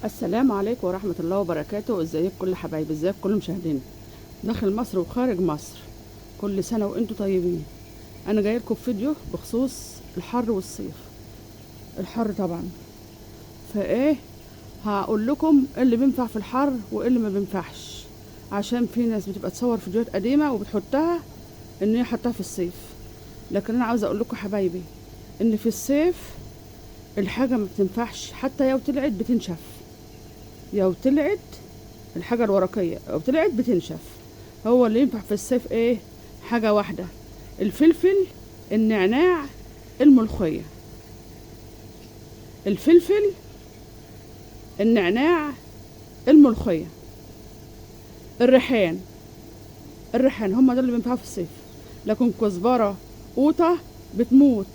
السلام عليكم ورحمة الله وبركاته. ازيكم كل حبايبي، ازيكم كل مشاهدينا داخل مصر وخارج مصر. كل سنة وانتم طيبين. انا جاي لكم فيديو بخصوص الحر والصيف، الحر طبعا. فايه هقول لكم اللي بينفع في الحر وايه اللي ما بينفعش، عشان في ناس بتبقى تصور فيديوهات قديمة وبتحطها ان هي حطها في الصيف. لكن انا عاوزة اقول لكم حبايبي ان في الصيف الحاجة ما بتنفعش، حتى لو طلعت بتنشف. لو طلعت الحاجة الورقية لو طلعت بتنشف. هو اللي ينفع في الصيف ايه؟ حاجة واحدة: الفلفل، النعناع، الملوخية. الفلفل، النعناع، الملوخية، الريحان. الريحان هم دول اللي بينفعوا في الصيف. لكن كزبرة، قوطة بتموت.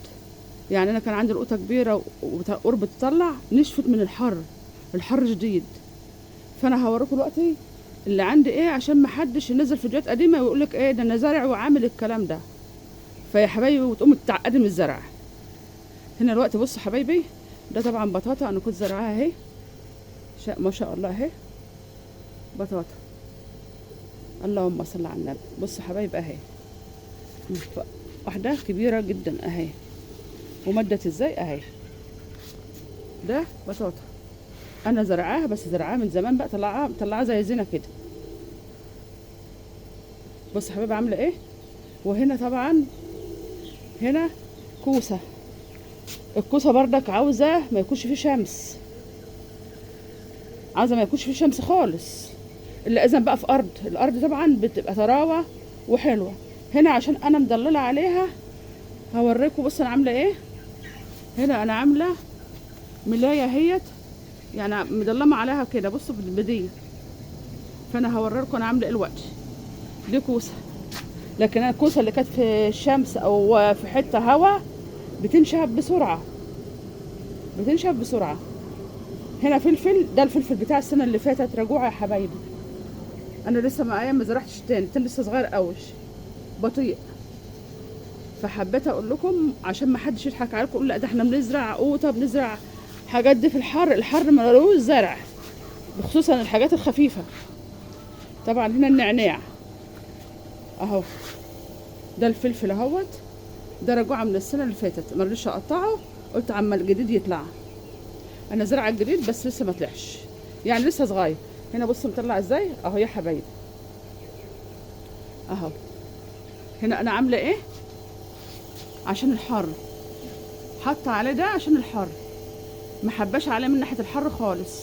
يعني انا كان عندي القوطة كبيرة وقرب تطلع، نشفت من الحر، الحر شديد. فانا هوريكم دلوقتي اللي عندي ايه، عشان ما حدش ينزل فيديوهات قديمة ويقول لك ايه ده انا زارع وعامل الكلام ده. فيا حبايبي وتقوم تتعقدي من الزرع. هنا الوقت بصوا حبايبي، ده طبعا بطاطا انا كنت زرعاها اهي، ما شاء الله اهي بطاطا، اللهم صل على النبي. بصوا حبايبي اهي واحدة كبيرة جدا اهي، ومدت ازاي اهي. ده بطاطا انا زرعاها، بس زرعاها من زمان بقى، طلعها زي زينة كده. بص حبايبي عامله ايه. وهنا طبعا هنا كوسة. الكوسه بردك عاوزه ما يكونش فيه شمس، عاوزه ما يكونش فيه شمس خالص، الا اذا بقى في ارض. الارض طبعا بتبقى طراوه وحلوه. هنا عشان انا مضلله عليها هوريكم. بص انا عامله ايه. هنا انا عامله ملايه اهيت، يعني مضلمه عليها كده، بصوا بدي. فانا هوريلكم انا عامله ايه الوقت. دي كوسة، لكن انا الكوسه اللي كانت في الشمس او في حتة هوا بتنشف بسرعة، بتنشف بسرعة. هنا فلفل، ده الفلفل بتاع السنة اللي فاتت، رجوع يا حبايبي. انا لسه معايا ما زرعتش تاني، التاني لسه صغير قوي بطيء. فحبيت اقول لكم عشان ما حدش يضحك عليكم يقول لا ده احنا بنزرع قوطه، بنزرع حاجات دي في الحر. الحر ملوش زرع، خصوصا الحاجات الخفيفة. طبعا هنا النعناع اهو، ده الفلفل اهوت، ده رجوعه من السنة اللي فاتت، ما رضيتش اقطعه، قلت عما الجديد يطلع. انا زرعه الجديد بس لسه ما طلعش، يعني لسه صغير. هنا بصوا مطلع ازاي اهو يا حبايبي اهو. هنا انا عامله ايه عشان الحر، حاطه عليه ده عشان الحر، ما حباش عليه من ناحية الحر خالص،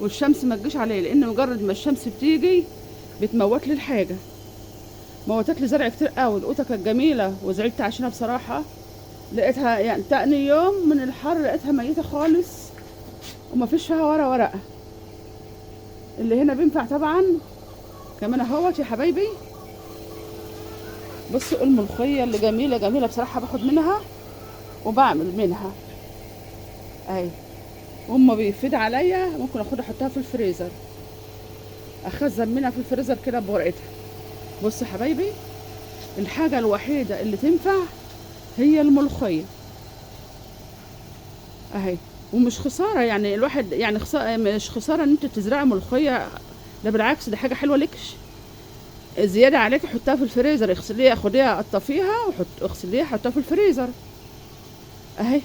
والشمس ما تجيش عليه، لان مجرد ما الشمس بتيجي بتموت لي الحاجة. موتت لي زرع كتير قوي. القوطه كانت جميلة وزعلت عشانها بصراحة، لقيتها يعني تاني يوم من الحر لقيتها ميته خالص وما فيش فيها ورا ورقة. اللي هنا بينفع طبعا كمان اهوت يا حبايبي. بصوا الملوخية اللي جميلة جميلة بصراحة، باخد منها وبعمل منها اهي، وهم بيفيد عليا. ممكن اخدها احطها في الفريزر، اخزن منها في الفريزر كده بورقتها. بصوا حبايبي الحاجة الوحيدة اللي تنفع هي الملوخية اهي، ومش خسارة يعني الواحد يعني مش خسارة ان انت تزرعي ملوخية، ده بالعكس ده حاجة حلوة لكش زيادة عليك. حطها في الفريزر، اغسليها، خديها قطفيها وحط اغسليها حطها في الفريزر اهي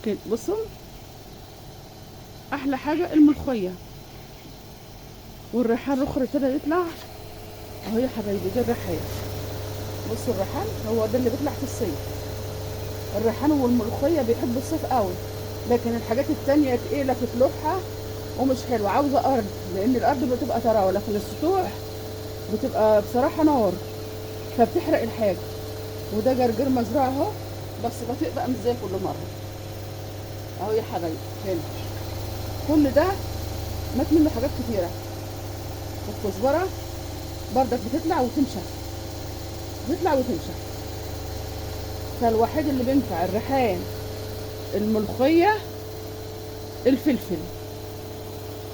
كده. بصوا احلى حاجة الملوخية. والريحان الاخر ابتدى يطلع اهو يا حبايبي. ده الريحان، بصوا الريحان هو ده اللي بيطلع في الصيف. الريحان والملوخيه بيحبوا الصيف قوي، لكن الحاجات التانية تقيلة في طلوعها ومش حلوة، عاوزه ارض، لان الارض بتبقى طراوه، لكن السطوح بتبقى بصراحة نار فبتحرق الحاجة. وده جرجير مزروع اهو، بس بطيء بقى مش زي كل مرة اهو يا حبايبي. هنا كل ده مات منه حاجات كتيرة. والكزبره بردك بتطلع وتنشف، بتطلع وتنشف. فالوحيد اللي بينفع الريحان، الملوخية، الفلفل.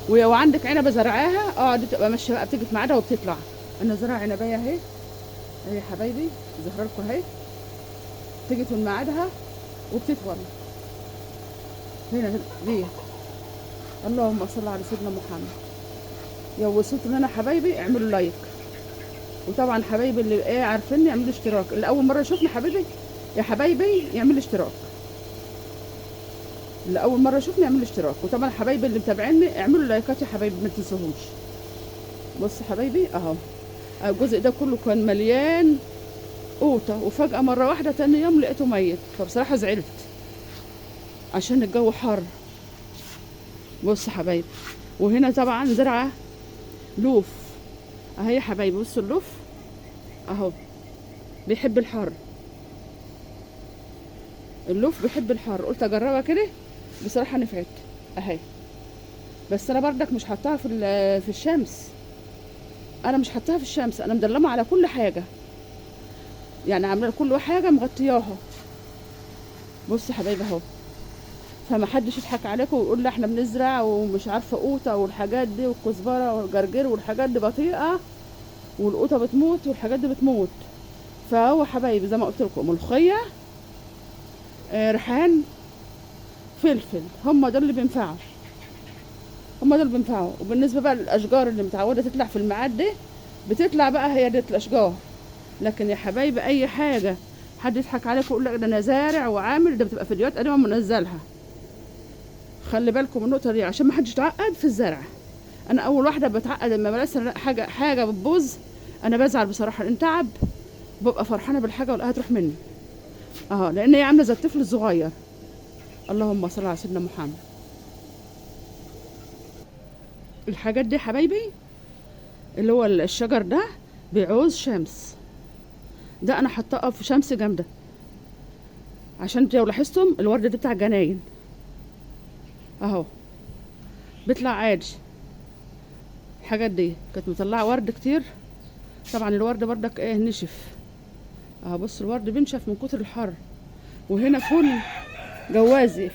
ولو عندك عنبة زرعاها دي تبقى ماشية بقى، بتيجي في ميعادها وبتطلع. انا زرع عنبيه اهي اهي يا حبايبي، ظاهره لكم اهي، تيجي في ميعادها وبتطول. هنا دي. اللهم صل على سيدنا محمد. يا وصلت لنا حبايبي اعملوا like، وطبعا حبايبي اللي ايه عارفيني يعملوا اشتراك، اللي اول مرة يشوفني حبيبي يا حبايبي يعمل اشتراك، اللي اول مرة يشوفني يعمل اشتراك، وطبعا حبايبي اللي متابعيني اعملوا لايكات يا حبايبي ما تنسوهمش. بص حبايبي اهو الجزء ده كله كان مليان قوطه، وفجاة مرة واحدة تاني يوم لقيته ميت، فبصراحة زعلت عشان الجو حر. بص حبايبي، وهنا طبعا زرعه لوف اهي يا حبايبي، بصوا اللوف اهو بيحب الحر، اللوف بيحب الحر، قلت اجربها كده بصراحة نفعت اهي. بس انا بردك مش حطاها في الشمس، انا مش حطاها في الشمس، انا مدلمه على كل حاجة، يعني عامله كل حاجة مغطياها. بص حبايبي اهو، فما حدش يضحك عليكم ويقول لا احنا بنزرع ومش عارفه قوطه والحاجات دي والكزبره والجرجير والحاجات دي بطيئه والقوطه بتموت والحاجات دي بتموت. فهو حبايبي زي ما قلت لكم ملوخية، ريحان، فلفل، هم دول اللي بينفعوا، هم دول اللي بينفعوا. وبالنسبة بقى للاشجار اللي متعوده تطلع في الميعاد دي بتطلع بقى هي ديت الاشجار. لكن يا حبايبي اي حاجة حد يضحك عليكم ويقول لك ده انا زارع وعامل، ده بتبقى فيديوهات قديمة منزلها. خلي بالكم من النقطة دي عشان ما حدش يتعقد في الزرع. انا اول واحدة بتعقد لما بلاقي حاجة بتبوظ، انا بزعل بصراحة لان تعب، ببقى فرحانة بالحاجة والاقيها تروح مني اهو، لان هي عامله زي الطفل الصغير. اللهم صل على سيدنا محمد. الحاجات دي حبايبي اللي هو الشجر ده بيعوز شمس، ده انا حطاه في شمس جامدة عشان لو لاحظتم الورده دي بتاع الجناين اهو بيطلع عادي. الحاجات دي كانت مطلعه ورد كتير، طبعا الورد بردك ايه نشف اهو، بص الورد بينشف من كتر الحر. وهنا فل جوازي،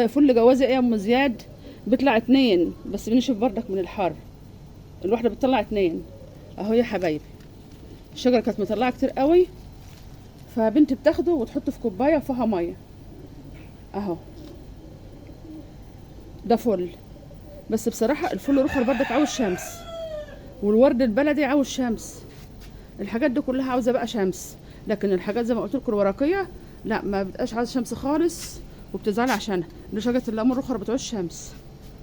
فل جوازي ايه يا ام زياد، بيطلع 2 بس بينشف بردك من الحر، الواحدة بتطلع 2 اهو يا حبايبي. الشجرة كانت مطلعه كتير قوي، فبنتي بتاخده وتحطه في كوباية فيها مية اهو. ده فل، بس بصراحة الفل رخر بردك عاوز شمس، والورد البلدي عاوز شمس، الحاجات دي كلها عاوزه بقى شمس. لكن الحاجات زي ما قلت لكم الورقية لا ما بتبقاش عاوزه شمس خالص وبتزعل عشانها. دي شجرة الليمون رخر بتعوز شمس.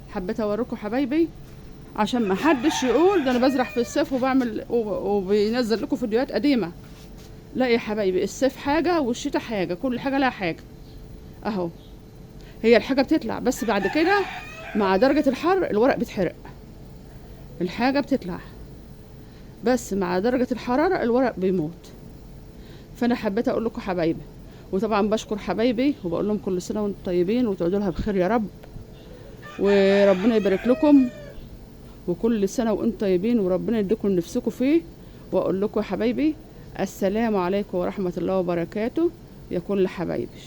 حبيت اوريكم حبايبي عشان ما حدش يقول ده انا بزرع في الصيف وبعمل وبينزل لكم فيديوهات قديمة. لا يا حبايبي، الصيف حاجة والشتاء حاجة، كل حاجة لها حاجة اهو. هي الحاجة بتطلع بس بعد كده مع درجه الحر الورق بيتحرق، الحاجة بتطلع بس مع درجه الحرارة الورق بيموت. فانا حبيت اقول لكم حبايبي، وطبعا بشكر حبايبي وبقول لهم كل سنة وانتم طيبين وتعودوا لها بخير يا رب، وربنا يبارك لكم، وكل سنة وانتم طيبين، وربنا يديكم نفسكم فيه. واقول لكم يا حبايبي السلام عليكم ورحمة الله وبركاته يا كل حبايبي.